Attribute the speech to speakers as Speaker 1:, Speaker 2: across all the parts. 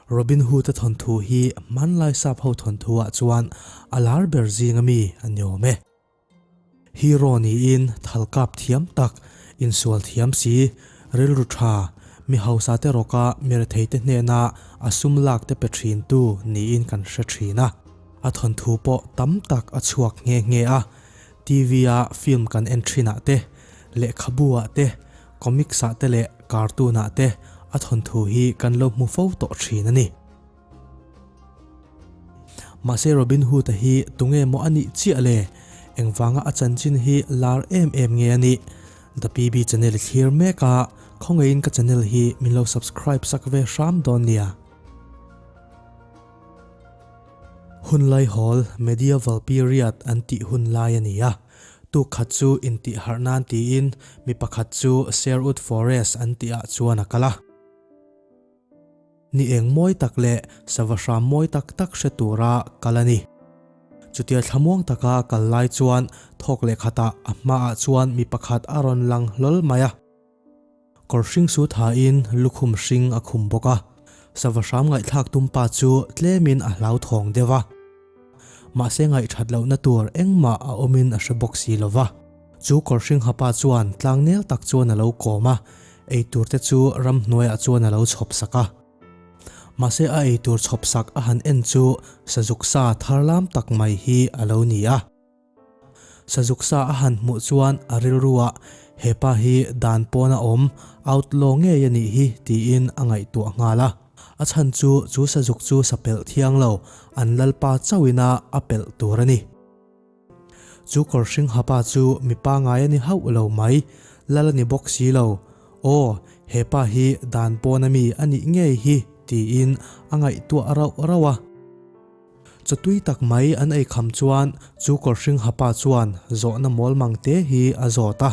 Speaker 1: Robin Hood-a thawnthu hi hmanlai sap ho thawnthu ah chuan a lar ber zing ami a ni awm e. Hero niin thal kap thiam tak, insual thiam si, rilru tha, mi hausa te rawka mi rethei te hnena a sum lak te pe thin tu niin kan hre thin a. A thawnthu pawh tam tak a chhuak nghe nghe a, TV a film kan en thin ah te, lehkhabu ah te, comics ah te leh cartoon ah te a thawnthu hi kan lo hmu fo tawh thin a ni. Mahse Robin Hood-a hi tunge maw a nih chiah le? Engvanga a chanchin hi lar em em nge a nih? The PB channel i thlir mek a, khawngaihin ka channel hi min lo subscribe sak ve hram dawn nia. Hun lai hawl, Medieval period, an tih hun lai a ni a. Tuk khat chu intih harh nan tiin mi pakhat chu Sherwood Forest an tih ah chuan a kal a. Ni eng mawi tak leh sava hram mawi tak tak hre tura kal a ni. Chutia thlamuang taka kal lai chuan thawk leh khatah a hmaah chuan mi pakhat a rawn lang hlawl mai a. Kawr hring su thain lukhum hring a khum bawk a, sava hram ngaihthlak tum pa chu tlemin a hlauthawng deuh a. Mahse ngaihthat lohna tur engmah a awmin a hre bawk si lo va. Chu kawr hring ha pa chuan tlangnel tak chuan a lo kawm a, eitur te chu ramhnuaiah chuan a lo chhawp sak a. Mahse a eitur chhawp sak a han en chu sazuk sa tharlam tak mai hi a lo ni a. Sazuk sa a han hmuh chuan a rilruah hepa hi dan pawna awm outlaw ngei a nih hi tiin a ngaihtuah nghal a. A chhan chu chu sazuk chu sa pelh thiang lo, an lalpa chauhina a pelh tur a ni. Chu kawr hring hapa chu mi pangai a ni hauh lo mai, lal a ni bawk si lo. Aw, hepa hi dan pawna mi a nih ngei hi tiin a ngaihtuah rauh rauh a. Chawtui tak mai an ei kham chuan chu kawr hring hapa chuan zawhna mawl mang te hi a zawt a.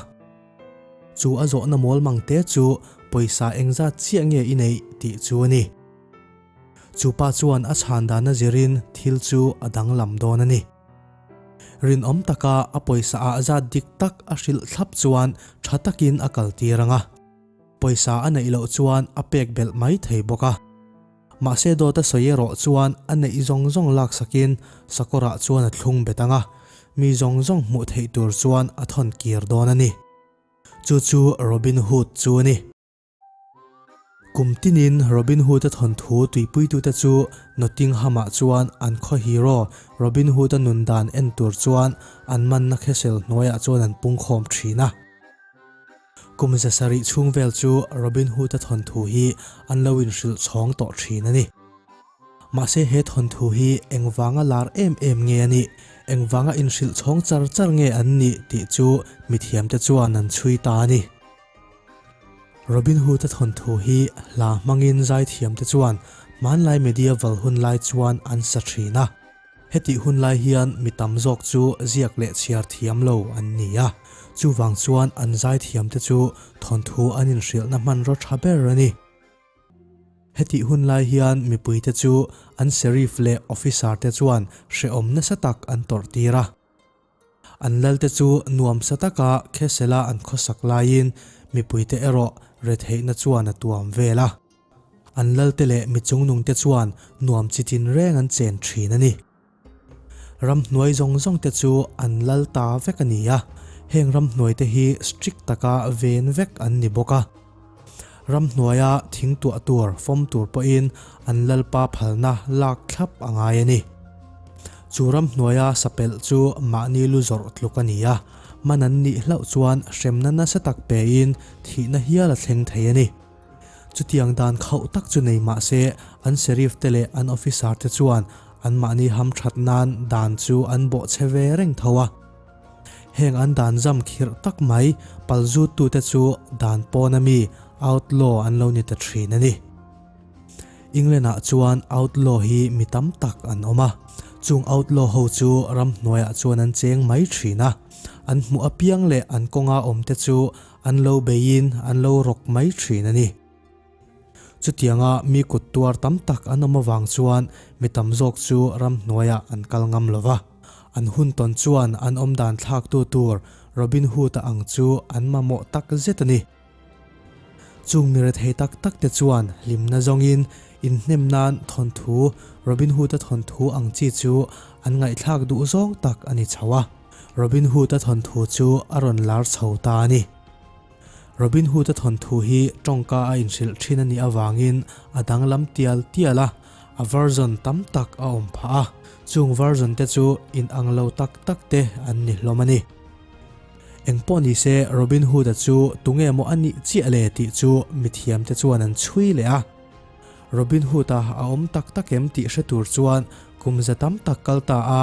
Speaker 1: Chu a zawhna mawl mang te chu pawisa engzat chiah nge i neih tih chu a ni. Chu pa chuan a chhan dana zirin thil chu a danglam dawn a ni. Rinawm taka a pawisa ah zat dik tak a hrilh thlap chuan tha takin a kaltir ang a. Pawisa a neih loh chuan a pek belh mai thei bawk a. Mahse dawt a sawi erawh chuan a neih zawng zawng laksakin sakawrah chuan a thlung bet ang a, mi zawng zawng hmuh theih tur chuan a thawn kir dawn a ni. Chu chu Robin Hood chu a ni. Kum tinin Robin Hood-a thawnthu tuipuitute chu Nottingham-ah chuan an khaw hero Robin Hood-a nun dan en tur chuan an manna khesel hnuaiah chuan an pungkhawm thin a. Kum 700 chhung vel chu Robin Hood-a thawnthu hi an lo inhrilh chhawng tawh thin a ni. Mahse he thawnthu hi engvanga lar em em nge a nih, engvanga inhrilh chhawng char char nge an nih tih chu mithiamte chuan an chhui ta a ni. Robin Hood-a thawnthu hi hla hmangin zaithiamte chuan hmanlai medieval hun lai chuan an sa thin a. Hetih hun lai hian mi tam zawk chu ziak leh chhiar thiam lo an ni a, chuvang chuan an zaithiamte chu thawnthu an inhrilhna hmanraw tha ber a ni. Hetih hun lai hian mipuite chu an sheriff leh officer te chuan hrehawm nasa tak an tawrh tir a. An lalte chu nuamsa taka khesela an khawsak laiin mipuite erawh retheihna chuan a tuam vel a. An lalte leh mi chungnungte chuan nuam chi tin reng an chen thin a ni. Ramhnuai zawng zawngte chu an lal ta vek a ni a, heng ramhnuaite hi strict taka ven vek an ni bawk a. Ramhnuaia thing tuah tur fawm tur pawhin an lalpa phalna lak thlap a ngai a ni. Chu ramhnuaia sapelh chu mahni lu zawrh tluk a ni a, man an nih hlauh chuan hremna nasa tak pein thihna hial a thleng thei a ni. Chutiang dan khauh tak chu nei mah se, an sheriff te leh an officer te chuan anmahni hamthat nan dan chu an bawhchhe ve reng tho a. Heng an dan zam khirh tak mai palzuttute chu dan pawna mi, outlaw, an lo ni ta thin a ni. England ah chuan outlaw hi mi tam tak an awm a, chung outlaw ho chu ramhnuaiah chuan an cheng mai thin a, an hmuh apiang leh an kawnga awmte chu An lo beiin an lo rawk mai thin a ni. Chutianga mi kut tuar tam tak an awm avang chuan mi tam zawk chu ramhnuaiah an kal ngam lo va. An hun tawn chuan an awmdan thlaktu tur Robin Hood-a ang chu an mamawh tak zet a ni. Chung mi rethei tak tak te chuan hlimna zawngin inhnem nan thawnthu Robin Hood-a thawnthu ang chi chu an ngaihthlak duh zawng tak a ni chho a. Robin Hood-a thawnthu chu a rawn lar chho ta a ni. Robin Hood-a thawnthu hi tawngka a inhrilh thin a nih avangin a danglam tial tial a, a version tam tak a awm phah a, chung version te chu inang lo tak tak te an ni hlawm a ni. Engpawh ni se Robin Hood-a chu tunge maw a nih chiah le tih chu mithiamte chuan an chhui leh a. Robin Hood-a a awm tak tak em tih hre tur chuan kum za tam tak kal ta a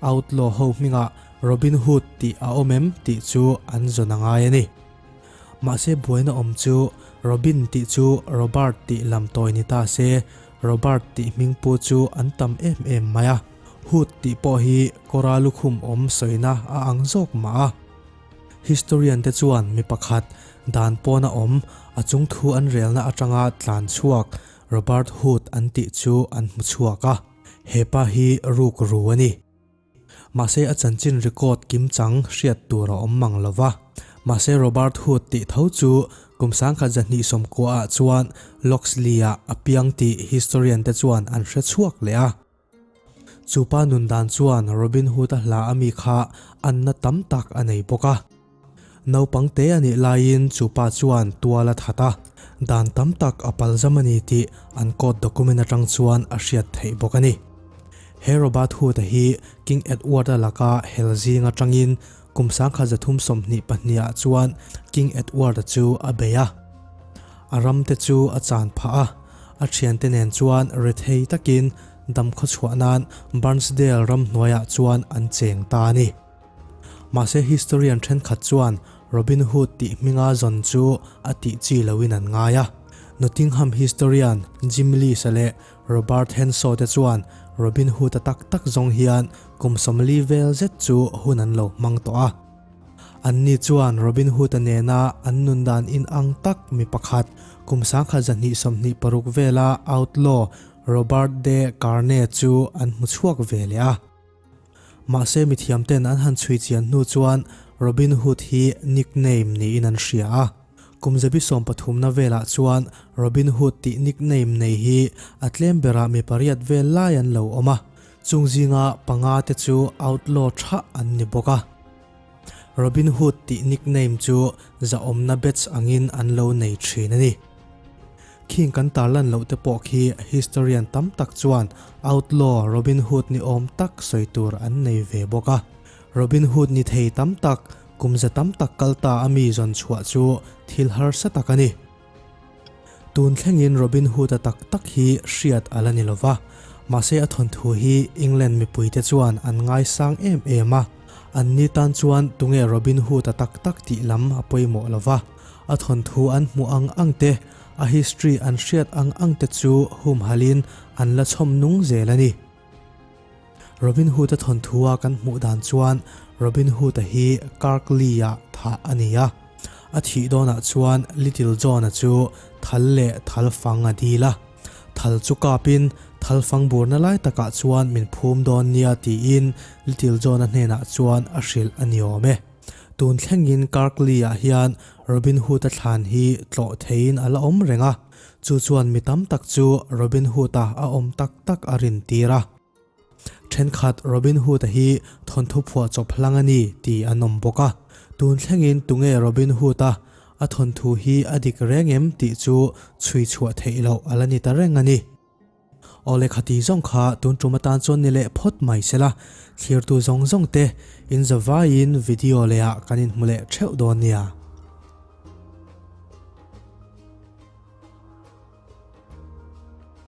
Speaker 1: outlaw ho hmingah Robin Hood tih a awm em tih chu an zawn a ngai a ni. Mahse buaina awm chu Robin tih chu Robert tih lam tawi ni ta se Robert tih hming pu chu an tam em em mai a. Hood tih pawh hi kawra lukhum awm sawina a ang zawk mah a. Historian te chuan mi pakhat dan pawna awm a chung thu an relna atanga tlan chhuak Robert Hood an tih chu an hmu chhuak a. He pa hi ruk ru a ni. Mahse a chanchin record kim chang hriat tur a awm mang lo va. Mahse Robert Hood tih tho chu kum 1990 ah chuan Loxley-ah a piang tih historian te chuan an hre chhuak leh a. Chu pa nun dan chuan Robin Hood-a hla a mi kha anna tam tak a nei bawk a. Naupang te a nih laiin chu pa chuan tual a that a, dan tam tak a palzam a ni tih an court document atang chuan a hriat theih bawk a ni. He Robert Hood-a hi King Edward-a laka hel zing atangin kum 1322 ah chuan King Edward-a chu a bei a. A ramte chu a chan phah a, a thiante nen chuan rethei takin damkhaw chhuah nan Barnsdale ramhnuaiah chuan an cheng ta a ni. Mahse historian thenkhat chuan Robin Hood tih hminga zawn chu a tih chi loin an ngai a. Nottingham historian Jim Lees-a leh Robert Henshaw te chuan Robin Hood-a tak tak zawng hian kum 40 vel zet chu hun an lo hmang tawh a. Anni chuan Robin Hood-a nena an nun dan inang tak mi pakhat kum 1226 vela outlaw Robert de Carne chu an hmu chhuak ve leh a. Mahse mithiamten an han chhui chian hnu chuan Robin Hood hi nickname niin an hria a. Kum zabi sawmpathumna velah chuan Robin Hood tih nickname nei hi a tlem berah mi pariat vel lai an lo awm a. Chung zinga panga te chu outlaw tha an ni bawk a. Robin Hood tih nickname chu zahawmna badge angin an lo nei thin a ni. Khing kan tarlan loh te pawh khi historian tam tak chuan outlaw Robin Hood ni awm tak sawi tur an nei ve bawk a. Robin Hood ni thei tam tak, kum za tam tak kal ta a mi zawn chhuah chu thil harsa tak a ni. Tun thlengin Robin Hood-a tak tak hi hriat a la ni lo va, mahse a thawnthu hi England mipuite chuan an ngaisang em em a. Anni tan chuan tunge Robin Hood-a tak tak tih lam a pawimawh lo va, a thawnthu an hmuh ang ang te, a history an hriat ang ang te chu humhalhin an la chhawm nung zel a ni. Robin Hood-a thawnthua kan hmuh dan chuan Robin Hood-a hi Kirkley-ah thah a ni a. A thih dawnah chuan Little John-a chu thal leh thal fang a dil a. Thal chu kapin thal fang burna lai takah chuan min phum dawn nia tiin Little John-a hnenah chuan a hrilh a ni awm e. Tun thlengin Kirkley-ah hian Robin Hood-a thlan hi tlawh theiin a la awm reng a. Chu chuan mi tam tak chu Robin Hood-a a awm tak tak a rintir a. Thenkhat Robin Hood-a hi thawnthu phuah chawp hlang a ni tih an awm bawk a. Tun thlengin tunge Robin Hood-a a thawnthu hi a dik reng em tih chu chhui chhuah theih loh a la ni ta reng a ni. Aw lehkha ti zawng kha tun tum atan chuan ni leh phawt mai sela, thlirtu zawng zawng te in zavaiin video lehah kan inhmu leh theuh dawn nia.